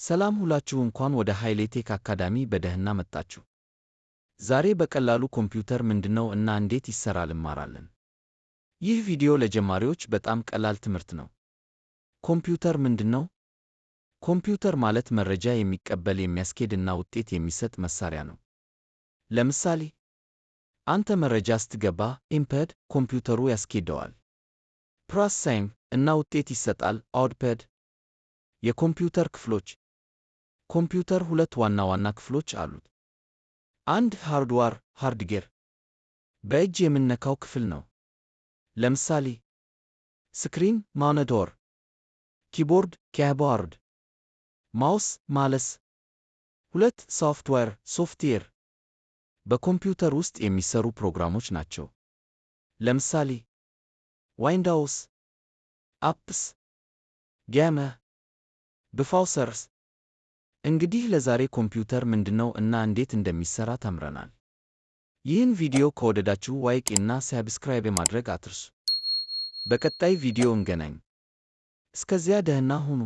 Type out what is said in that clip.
ሰላም ሁላችሁ፣ እንኳን ወደ ሃይሌ ቴክ አካዳሚ በደህና መጣችሁ። ዛሬ በቀላሉ ኮምፒውተር ምንድነው እና እንዴት ይሰራል እንማራለን። ይህ ቪዲዮ ለጀማሪዎች በጣም ቀላል ትምህርት ነው። ኮምፒውተር ምንድነው? ኮምፒውተር ማለት መረጃ የሚቀበል፣ የሚያስኬድ እና ውጤት የሚሰጥ መሳሪያ ነው። ለምሳሌ አንተ መረጃ ስትገባ input፣ ኮምፒውተሩ ያስኬደዋል። Processing እና ውጤት ይሰጣል output። የኮምፒውተር ክፍሎች። ኮምፒውተር ሁለት ዋና ዋና ክፍሎች አሉት። አንድ፣ hardware hardware በእጅ የምንነካው ክፍል ነው። ለምሳሌ screen monitor፣ keyboard keyboard፣ mouse mouse። ሁለት፣ software software በኮምፒውተር ውስጥ የሚሰሩ ፕሮግራሞች ናቸው። ለምሳሌ Windows፣ apps፣ game፣ browsers። እንግዲህ ለዛሬ ኮምፒውተር ምንድነው እና እንዴት እንደሚሰራ ተምረናል። ይህን ቪዲዮ ከወደዳችሁ like እና subscribe ማድረግ አትርሱ። በቀጣይ ቪዲዮ እንገናኝ። እስከዚያ ደህና ሁኑ።